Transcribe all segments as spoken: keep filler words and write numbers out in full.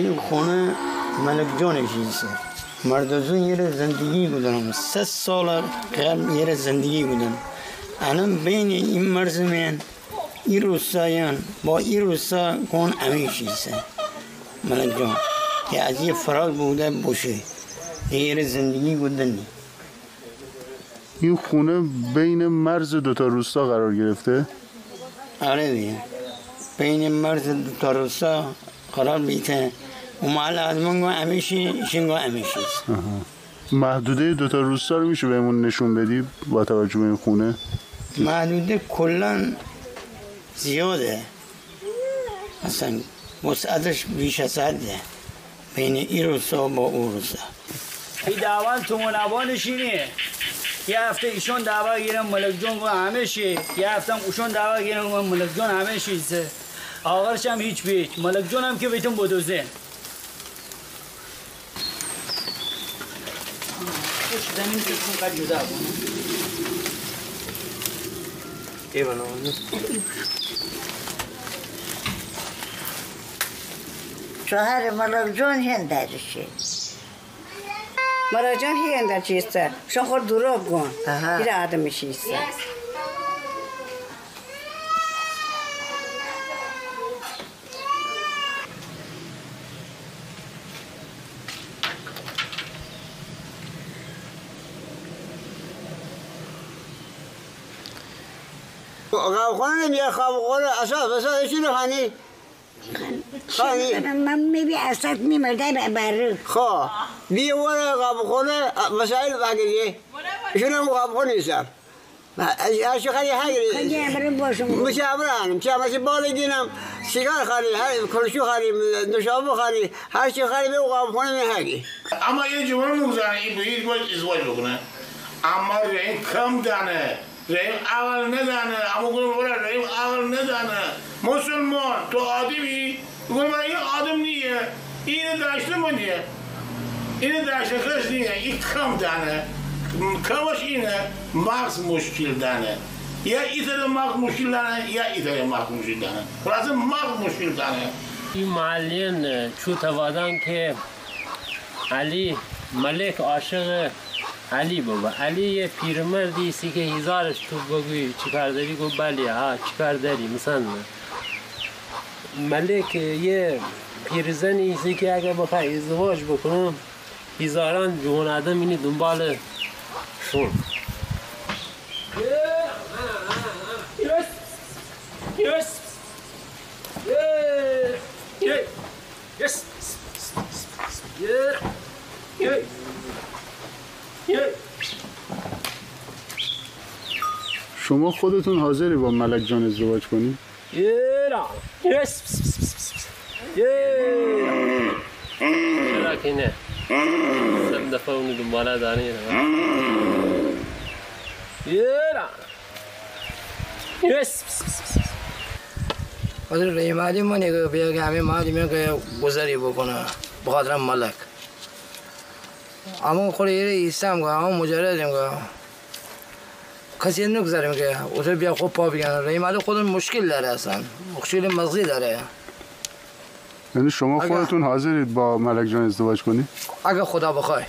ای خونه ملک جانٚ ایسه. مرد و زون یه ره زندگی کودن، سه سال قبل یه ره زندگی کودن. الان بین ای مرز من ای روستایان با ای روستا کون امیشی ایسه. ملک جان که از یه فراغ بوده بوشه، یه ره زندگی کودنی. این خونه بین مرز دوتا روستا قرار گرفته؟ آره دیگه. بین مرز دوتا روستا قرار بیته. او محل آدمون گو امیشی، ایشون گو امیشی. آها. محدودهٔ دوتا روستا رو می‌شه بهمون نشون بدی با توجه به این خونه؟ محدوده کلاً زیاده. اصلاً وسعتش بیش از حده. بین ای روستا با او روستا. ای دعوا تومن ابانش اینه. یه هفته ایشون دعوا گیرن ملک جان گو همه شی. یه هفته هم اوشون دعوا گیرن گو ملک جان همه شی ایسه. آخرش هم هیچ به هیچ. ملک جان هم که بیتون بدوزن. شوهر ملک جان هندرشه. ملک جان هی اندر چیسته. شون خور دروغ گون. آها. هی آدم میشیسته. غمخوره نمیاد، غمخوره. اصلاً، اصلاً، ایشی رو خانی. خانی. من می‌بی اسد می‌مرده به برو. خب. بیا ورا غمخوره، وسایل بگیری. ایشون هم غمخوره نیستم. هر چی خانی هگیری. خیلی امرو باشم. مچه امرو هنم. چه مچه بال گینم. سیگار خانی، هر کلشو خانی، نوشابه خانی، هر چی خانی به غمخوره می هگی. اما یه جوان مگذرن، این به هیچ وجه ازدواج بکنه. اما رحیم کم دانه. رحیم عقل ندانه. اما گفتم ورا رحیم عقل ندانه. مسلمان، تو آدمی؟ گفتم ورا این آدم نیه. اینه داشته منیه. اینه داشته کس نیه. این کم دانه. کمش اینه. مغز مشکل دانه. یا ایتره مغز مشکل دانه، یا ایتره مغز مشکل دانه. خلاصه مغز مشکل دانه. این معلم چو توادان که علی ملک عاشق علی ببه. علی یه پیرمردی ایسی که هیزارش تو بگوی چی کار داری؟ گو بلی، ها، چی کار داری؟ مثلاً ملک یه پیرزنی ایسی که اگه بخوای ازدواج بکنه، هیزاران جوان آدم اینی دنبال شون. شما خودتون حاضری با ملک جان ازدواج کنی؟ چرا که نه؟ صد دفعه اونو دنباله داره. حاضر رحیم علی منی که بیا که همه مردم که گذری بکنه به خاطر ملک. اما خود ایره ایستم که اما مجردم که کسی نگذاریم که اوتو بیا خود پا بگن. رحیم علی خود مشکل داره اصلاً، مشکل مغزی داره. یعنی شما اگه خودتون حاضرید با ملک جان ازدواج کنید؟ اگه خدا بخوای.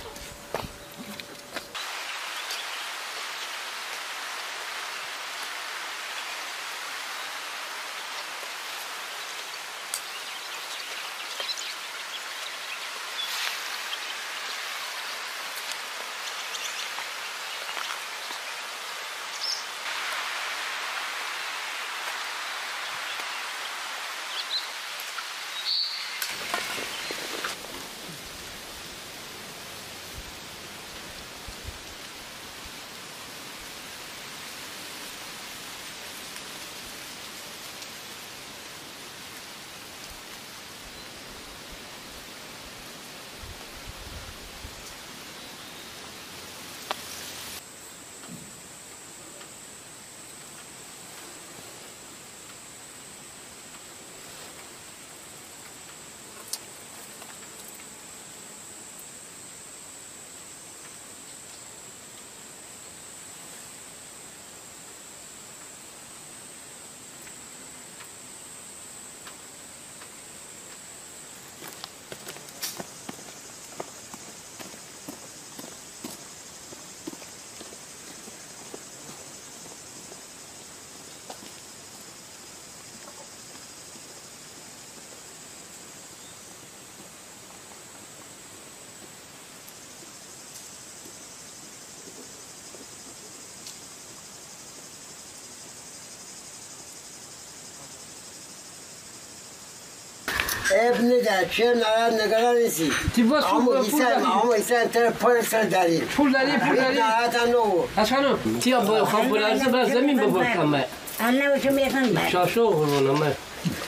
اب نده، چه ناراحت نگران نیستی. تی بس اما پول ایسان، داری. اما ایسان تر پر سر داری. پول داری، پول داری. ناراحت نو. اصلاً تی اب خان پول داری، برا زمین ببر کمه. الله و شما یکان بر. شاشو قربان من.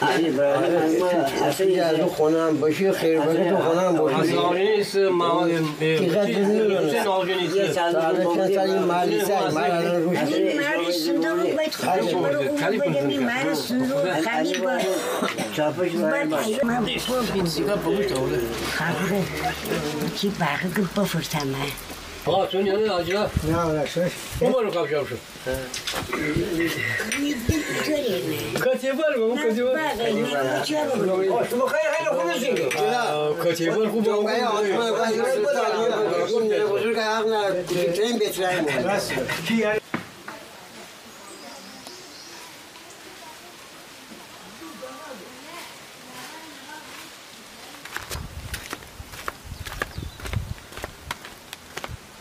علی برادر، اصلاً از اون خونه هم باشی، خیر باشی، تو خونه هم باشی. از آقای نیست، ما، اه، دقت چیز، نمی‌کنه. حسین آقای نیست. یه سال ساعت چند سال این محل نیست، محل الان روش. این محل صندوق باید خودش برو اون بده، این محل صندوق خالی با. چاپش باید باید. خبره. چی باقی که بفرستم، ها؟ آه، تو نیاره حاجی ها؟ نه، نه، شش. اون برو کار شو. کتیبر بگو، کتیبر. آه، شما خیلی، خیلی خوب می‌شین. آه، کتیبر خوب بگو. بزرگ حق نداره، کوچکترین بهترین بود.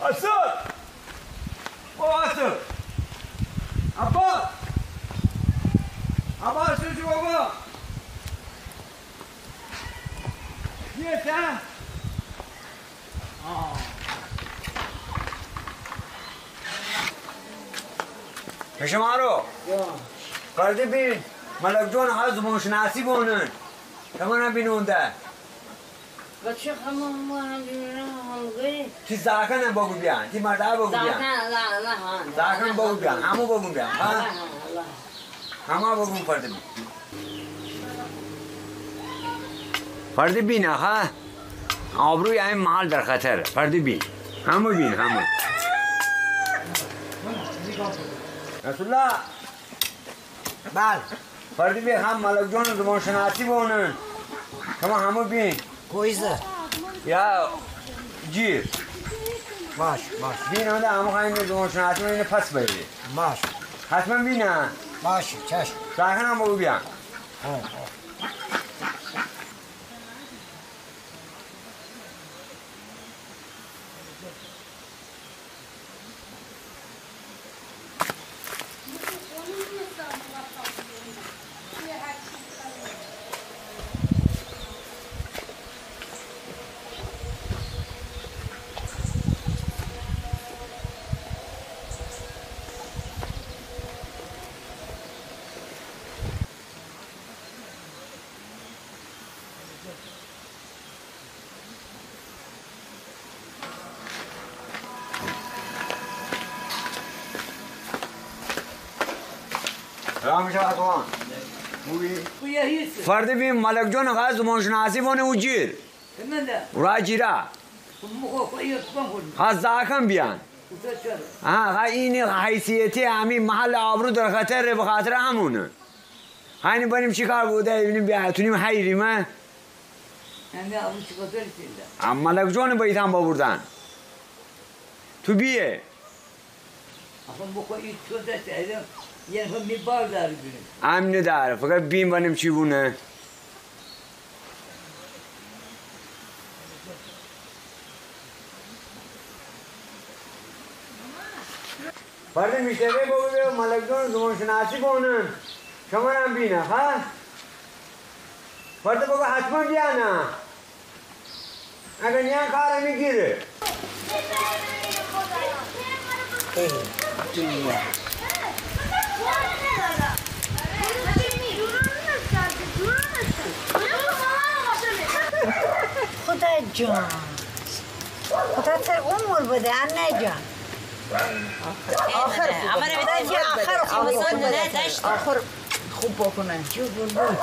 آسود! او آسود! عباس! عباس، چی بابا؟ کیه ته؟ آه. شمارو. یا. کردی بین. ملک جون ها زبان شناسی بونن. تمنا بینونده. بچه خمو ما هم بیرون هم گوی. تی زاکن بگو بیان، تی مردا بگو بیان. زاکن، لا، لا، ها. زاکن بگو بیان، همو بگو بیان، ها؟ لا، لا، لا. همه بگو پرده بین. پرده بین، ها؟ آبروی این محل در خطر. پرده بین. همو بین، همو. رسول الله. بله. پرده بین، هم ملک جون زبان شناسی بونن. شما همو بین. کویزه. یا جیر. باش، باش. بین، همو ده همو خواهیم زبان شناسی بونن، اینه پس بری. باش. حتماً بینه. باش، چشم. ساکن هم بگو بیان. ها، ها. سلام شما توان. خوبی؟ فرده بین ملک جون خواست زبان شناسی بونه او جیر. را جیرا. خواست زاکن بیان. ها، ها، این حیثیتی همی محل آبرو در خطر، به خاطر همونه. هنی بنیم چی کار بوده، بینیم بیا تونیم حیریم، ها؟ هنی آبرو چی خاطر چینده؟ ها، ملک جون بیتان ببردن. تو بیه. آخه بخو این تو دست ایدم، یه نفر می بار داری بینیم. امنی داره، فقط بین بنیم چی بونه. فرده میشتری بگو بیا ملک جون زبان شناسی بونن. شما هم بینه، ها؟ فرده بگو حتماً بیانه. اگه نیان کار می‌گیره. ای دنیا. خدا جان. خدا تر عمر بده، انه جان. آخر خوب. آخر خوب. آخر خوب. آخر خوب بکنه. جو بلبل.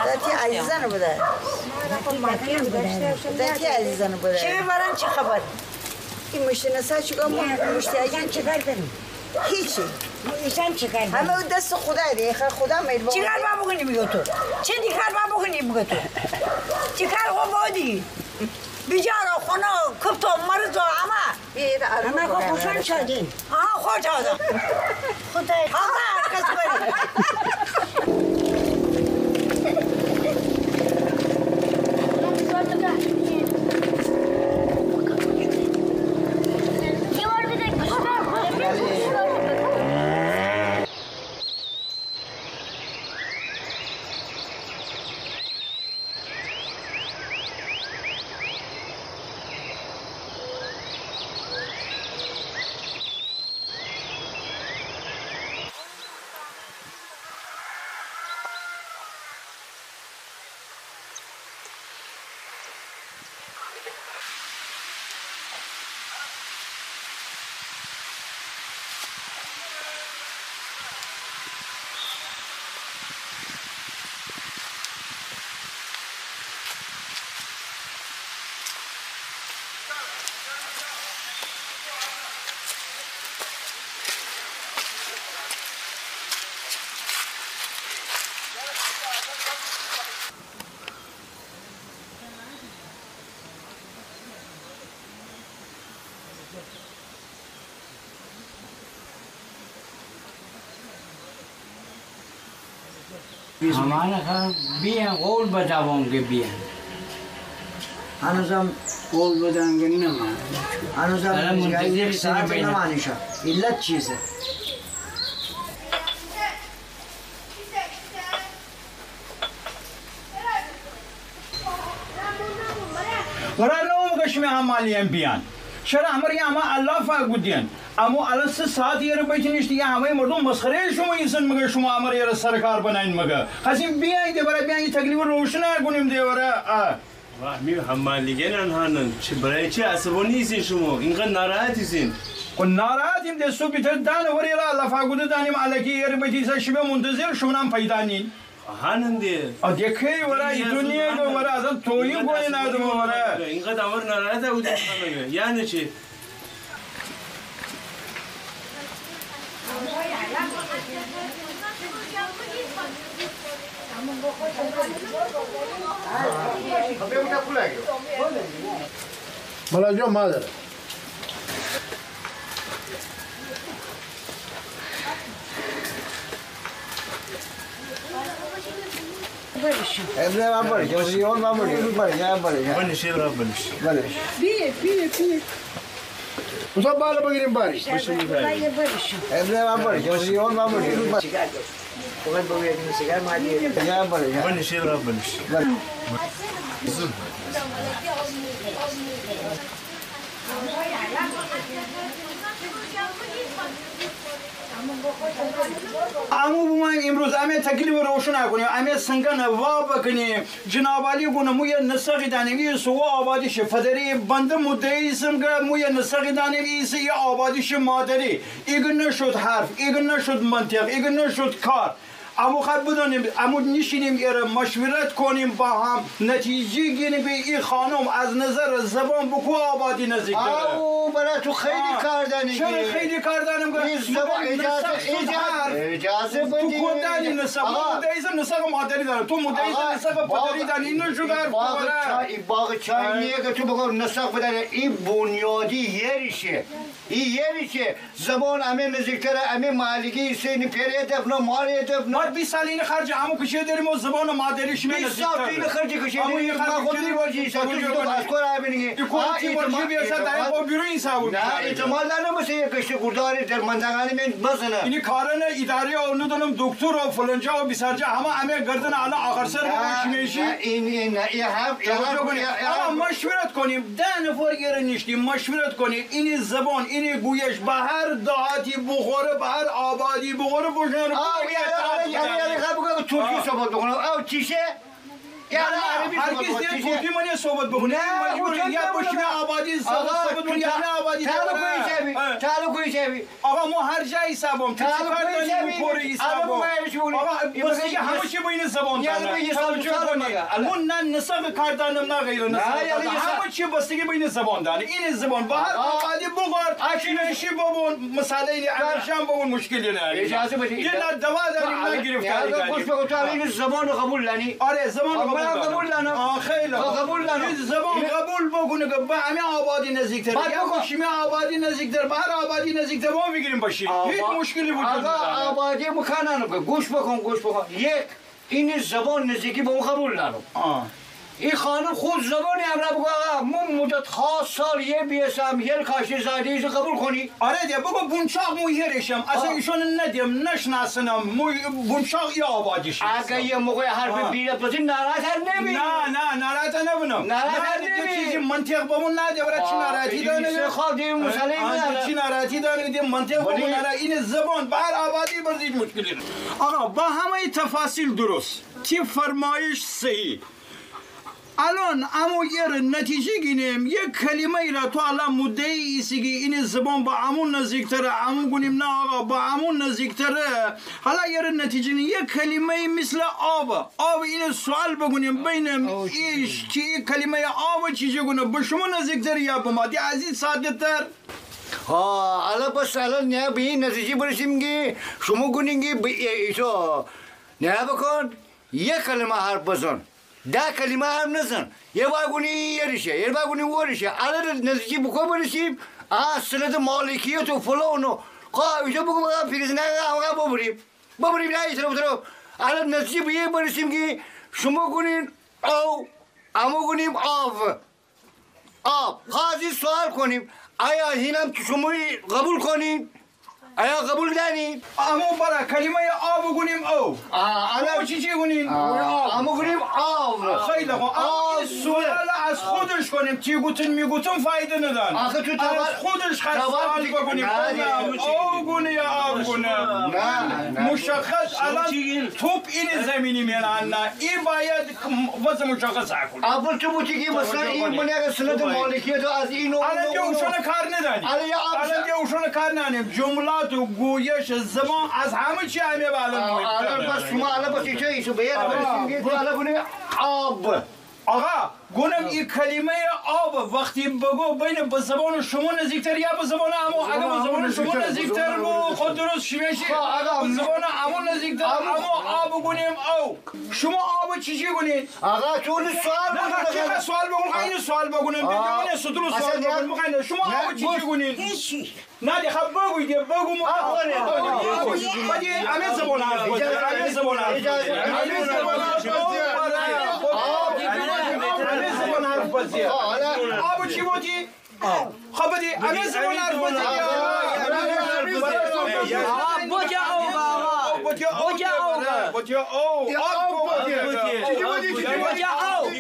دا تی عزیزان بده. دا تی عزیزان بده. چه باران، چه خبر؟ این مشت نسا چیکار ما مشت ایشان چیکار داریم؟ هیچی. ایشان چیکار داریم؟ همه دست خدا دی، خیر خدا مهربان. چیکار ما بکنیم میگه تو؟ چه دی کار ما بکنیم میگه تو؟ چیکار خو بودی؟ بیجار و خونه و کپت و مرض و همه. همه خو خوشان شدین. آها، خوش آمد. خدای. آها، کس بری. همانه خان بیان، قول بدوان که بیان. هنوزم قول بدن که نمان. هنوزم دارم منتظر ساعت نمانیشا. علت چیسه؟ قرار نوم که شیمی حمالیان بیان. شرع امر یا اما الله فاگودین. امو الان سه ساعت یره بیتی نیشتی، یا همهٔ مردم مسخرهٔ شما ایسن مگه، شما امر یره سرکار بناین مگه. خواستیم بیاین ده برای بیاین تکلیف روشن کنیم ده برای. آه. واه، می حمالیگن انهانن. چه، برای چه عصبانی ایسین شما؟ اینقدر ناراحت ایسین؟ خو ناراحتیم ده، سو بیتر دانه وری را الله فاگوده دانیم، الکی یره بیتی سه شیمی منتظر شما هم پیدا نین. هاننده. آ، ده کی ورا، ای دنیا که ورا، اصلاً توهین کنی نادم ورا. اینقدر امر ناراحت بودی خانه. یعنی چی؟ ملا جان، مادر. ابن من برش، یون من برش، برش، یا برش. بنش، یه برش. برش. بیه، بیه، بیه. اوسا بالا بگیریم برش. ابن من برش، یون من برش، برش. یا برش. بنش، یه برش. برش. امو بومان امروز امه تکلیف روشن کنیم، امه سنگن وا بکنیم. جنابعالی گونه مو یه نسخی دانیم، ای سو آبادیش پدری، بنده مدعی ایسم که مو یه نسخی دانیم، ای سه یه آبادیش مادری. ایگه نشد حرف، ایگه نشد منطق، ایگه نشد کار. امو خب بدانیم، امو نیشینیم ایره مشورت کنیم با هم، نتیجه گیریم که ای خانم از نظر زبان به کو آبادی نزدیک‌تره. او، برا تو خیلی کار دانی. چرا خیلی کار دانم که این زبان اجازه، اجازه، اجازه بدی. تو کودانی نسخ، آقا. مدعی ایسم نسخ مادری دانم، تو مدعی ایسم نسخ پدری دانی، اینو جدا کن. باغ چای، باغ چای نیه که تو بگو نسخ بداری، این بنیادی یه ریشه. ای یه ریشه. زبان امه نزدیک‌تره، امه مالگی ایسه، اینی پئره دفنه، ماره دفنه. بعد بیست سال اینی خرج امو کشه داریم و زبان مادری شیمه نزدیک‌تره. بیست سال اینی خرج کشه داریم، ما خود می‌ورزی، ایسا تو جدو از کار آبینی. ای کور تی ورزی بیاسا دایم خو بیرون ایسا و بیچاره. نه، اعتماد دانم مثل یک کشت گرداری در مندگانی من بزنه. اینی کارن اداری و ندانم دکتر و فلانجا و بیسارجا همه امه گردن حالا آخر سر بگوشیمشی. نه، این، این، نه، این هم، این هم، این هم. آقا مشورت کنیم، ده نفر گره نیشتیم، مشورت کنیم. اینی زبان، اینی گویش به هر دهاتی بخوره، به هر آبادی بخوره، بشنوه. آه، یعنی، یعنی، یعنی، خب، بگو ترکی صحبت بکنم. او چیشه؟ یعنی عربی صحبت بکنم. ترکی منی صحبت بکنم. نه، مجبور یا بشنوه آبادی صحبت بکنم، یا نه آبادی تعلق صحبت بکنم. تعلق آقا، مو هر جا ایسابم، تو چی کار دانی مو کور ایسابم؟ آقا، بس دیگه همه چی بین زبان دانه. توجه کنی. مو نه نسخ کار دانم، نه غیر نسخ کار دانم. همه چی بس دیگه بین زبان دانه. این زبان، به هر آبادی بگرد، چی ببون، مسئله اینی، امیرشان ببون، مشکلی نه. اجازه بدی. یه نه دوا داریم، نه گرفتاری داریم. گوش بکن، تو این زبان قبول دانی؟ آره، زبان قبول دانم. آه، خیلی. قبول دانم. این زبان قبول بکنه که به همه آبادی نزدیک‌تر. یا به شیمی آبادی نزدیک‌تر، به هر آبادی نزدیک‌تر، ما بگیریم باشی. هیچ مشکلی وجود نداره. آبادی مکانم که گوش بکن، گوش بکن. یک، این زبان نزدیکی به اون قبول دارم. آه. این خانم خود زبانی همراه بگو، آقا، مو مدت ها سال یه بیسم، یه کاشی زادی ایسه قبول کنی؟ آره ده، بگو بونچاق مو یه ریشم. اصلاً ایشون ندیم، نشناسنم. مو بونچاق یه آبادی شی. اگه یه موقع حرف بیره بزی، ناراحت نبی. نه، نه، ناراحت نبینم. ناراحت نبی. چیزی منطق بمون نه، ده برای چی ناراحتی داره؟ خب، دیگه مسئله نداره. چی ناراحتی داره؟ ده منطق بمون نه. این زبان به هر آبادی بزی، هیچ مشکلی نه. آقا، با همه تفاصیل درست. تی فرمایش صحیح. الان امو یه نتیجه گینیم، یه کلمه ای را تو الان مدعی ایسی که این زبان با امون نزدیک‌تره، امو گونیم نه آقا، با امون نزدیک‌تره. حالا یه نتیجه گینیم، یه کلمه مثل آب، آب این سوال بگونیم بینم ایش که این کلمه آب چیجه گونه، به شما نزدیک‌تره یا به ما؟ دی از این ساده‌تر. ها، حالا بس الان نه به این نتیجه برسیم که شما گونین که به ای-، ایتو نه بکن، یه کلمه حرف بزن. ده کلمه حرف نزن. یه بار گونی یه ریشه، یه بار گونی او ریشه. الان نتیجه بکو برسیم، آه، سند مالکیت و فلان و قا-، ایتو بگو، آقا، پیرزنه آقا ببریم. ببریم، نه، ایتو بترو. الان نزدیک به یه برسیم که شما گونین او، اما گونیم آو. آب. خواستیم سوال کنیم، آیا اینم شما قبول کنین؟ آیا قبول دارین؟ اما برا کلمهٔ آب گونیم او. آه، اما چی چی گونین؟ آه، اما گونیم آب. خیلی خوب. اما آب. این سوال از خودش کنیم. تی گوتن می گوتن فایده نداره. آخه تو از خودش خواست سوال بکنیم. نه، نه، او گونه یا آب گونه. نه، نه. مشخص الان توپ این زمینی میان نه. این باید وضع مشخص کن. اول تو بودی که مثلاً این من یک سند مالکیت از اینو الان یه اوشون کار ندانی. الان یه آب الان یه اوشون کار ندانی. جملات و گویش زبان از همه چی همه به الان مهم‌تره. الان بس شما الان بس ایتو ایتو به یه نفر رسیم که تو الان گونه آب. آقا، گونم ای کلمهٔ آب وقتی بگو بین به زبان شما نزدیکتر یا به زبان امو؟ اگه به زبان شما نزدیکتر بو، خود درست شیوه شی. به زبان امو نزدیکتر، امو آب گونیم او. شما آب چی چی گونین؟ آقا، تو اون سوال بگو. نه، چی سوال بگو؟ اینو سوال بگونم. دیگه اون ستون سوال بگو. شما آب چی چی گونین؟ هیچی. نه، دی خب بگوی، دی بگو. آفرین. بگو. بگو. همه زبان حرف بزن. همه زبان حرف بزن. همه زبان حرف بزن. همه زبان حرف بزن. آب چی بودی؟ خب بدی، همه زبان حرف بزن. آقا، بوجه او، آقا. بوجه او. بوجه او. بوجه او.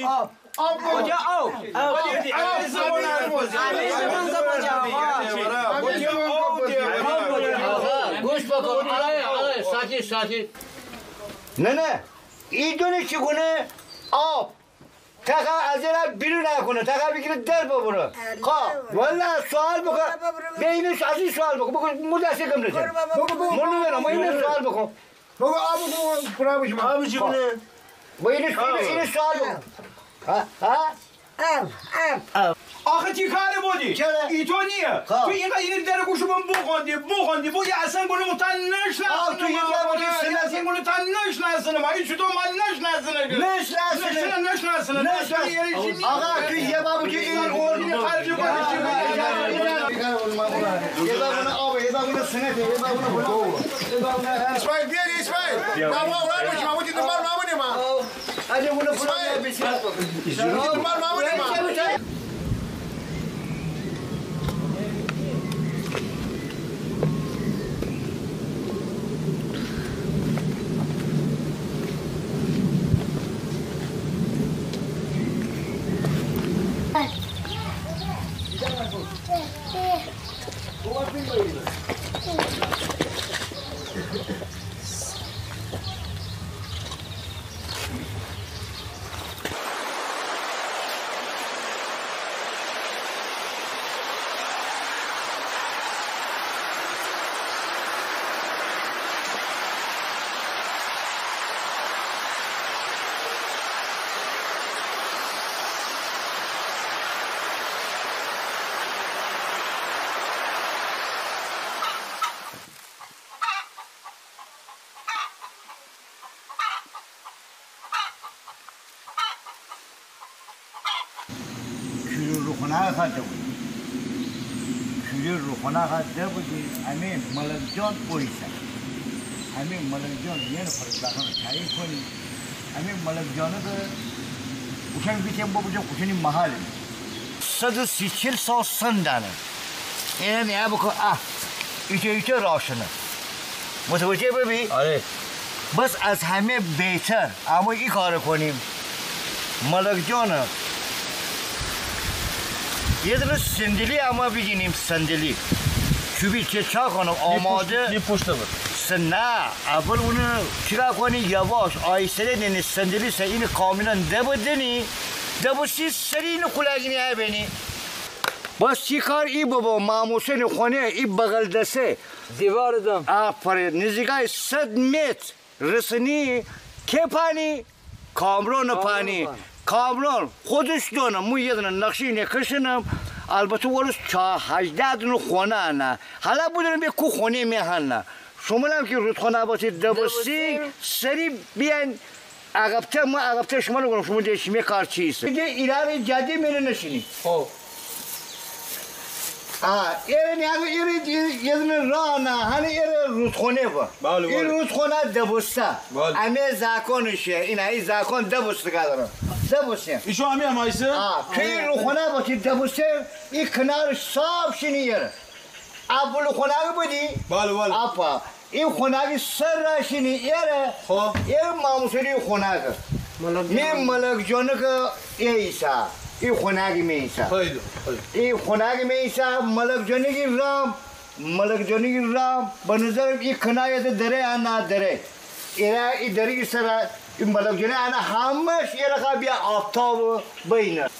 آب. آب. آب. آب. آب. آب. آب. آب. آقا، گوش بکن. آقای، آقای، ساکت، ساکت. نه، نه. ای دونه چی گونه؟ آب. تاکا از ایرا بیرون نکنه. تاکا بیگیره در ببره. خب، والله سوال بکن. بینش از این سوال بکن. بگو، مو دستی کم نشه. بگو، بگو. مو نمی‌رم، مو اینه سوال بکن. بگو، آب بگو، پورا بشم. آب چی گونه؟ و اینه، اینه، اینه سوال بکن. ها؟ ها؟ آب، آب. آخه چی کاره بودی؟ چرا؟ ای تو نیه. خب. تو اینقدر اینه در گوش بم بخوندی، بخوندی، بو یه اصلاً گونه مو تا نشناسنم. آب تو یه در بودی، اصلاً گونه تا نشناسنم. هیچ تو ما نشناسنم. نشناسنم. نشناسنم. نشناسنم. آقا، تو یه بابو که این اور خرج کنی. یه بابونه آب، یه بابونه سنت، یه بابونه گل. اسماعیل، بیا، اسماعیل. بابا، اولاد بشی، ما بودی دنبال ما بودیم، ما. اگه اونه فلان اسماعیل. بیا، بشی. بودی دنبال ما بودیم، ما. کوره روخانه خا دبودی. کوره روخانه خا دبودی. امی ملک جان اویسه. امی ملک جان یه نفر داخل تعیین کنی. امی ملک جانه ده اوشن بیتیم بابو جان اوشنی محل. صد و سی چل سال سن دانه. اینه نیا بکن، آه. ایته ایته راشنه. متوجه ببی؟ آره. بس از همه بهتر. اما ای کار کنیم. ملک جان. یه دونه صندلی اما بگینیم، صندلی. چوبی چه چا کنم، آماده. نی پشت بود. سه نه. اول اونه چیکار کنی؟ یواش، آهسته دنی صندلی سه، این کامینا دبه دنی. دبه سی سری اینه کلاگینی ها بینی. بس چی کار ای بابا، ماموسن خونه، ای بغل دسته. دیوار دم. آفرین، نزدیکای صد متر رسنی، که پانی؟ کامران پانی. کامران خودش دونه، مو یه دونه نقشی نکشنم. البته ورس چا هجده دونه خونه نه. حالا بدونم به کو خونه میهن نه. شما هم که رودخانه باتی دبستی، سری بیان عقب‌تر، ما عقب‌تر شما رو گفتم، شما دیگه شیمی کار چیست؟ دیگه ایران جدی میره نشینی. خب. آ، ایره نیاگه، ایره، ایره، ایره راه نه، هنه ایره رودخونه به. بله، بله. این رودخونه دبسته. بله. امی زاکانه شه، اینا، این زاکان دبسته کادره. دبسته. ایشو امی هم ایسه؟ آ، که این رودخونه به تی دبسته، این کنارش صاف شینی ایره. آ، بلو خوناگی بدی؟ بله، بله. آپا. این خوناگی سر راشینی ایره. خب. ایره ماموسری خوناگه. می ملک جانکه ایسه. این خوناگی می ایسه. خیلی، خیلی. این خوناگی می ایسه، ملک جانکی رام، ملک جانکی رام، به نظرم این کنایت دره انا دره. ایره این دره سره، این ملک جانه انا همش ایره خواه بیا آفتاب بینه.